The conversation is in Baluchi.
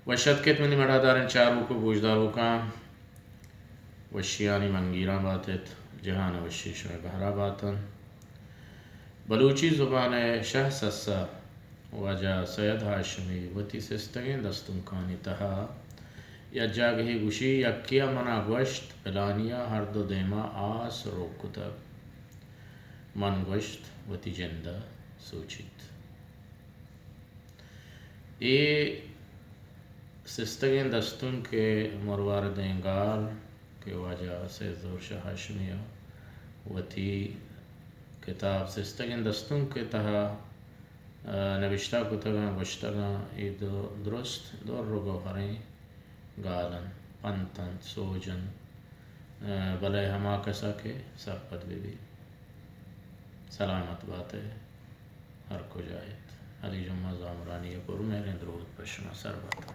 وش اتک ات منی مڑاداریں چاروک و گوشداروکاں، وشیانی منگیراں بات ات، جہان ء وشی شمئے بہرا باتن۔ بلوچی زبان ء شہ سسا واجہ سید ہاشمی وتی سستگیں دستونکانی تہا یک جاگہے گوشی، یکے ء منا گوشت، پلانی ء ہر دو دیما آس روک کتگ۔ من گوشت، وتی جند ء سوچیت۔ اے سستگیں دستونک ء مرواردیں گال کہ واجہ سید ظہور شاہ ہاشمی ء وتی کتاب سستگیں دستونک ء تہا، ء، نبشتہ کتگاں، گوشتگاں، اے دو درست در و گوہریں گال انت، پنت انت، سوج انت، ء، بلئے ہما کسا کہ سرپد بہ بیت۔ سلامت بات ئے۔ ہر کجا ات۔ علی جمعہ زامرانی ء پر مہریں دروت پہ شما سر بات۔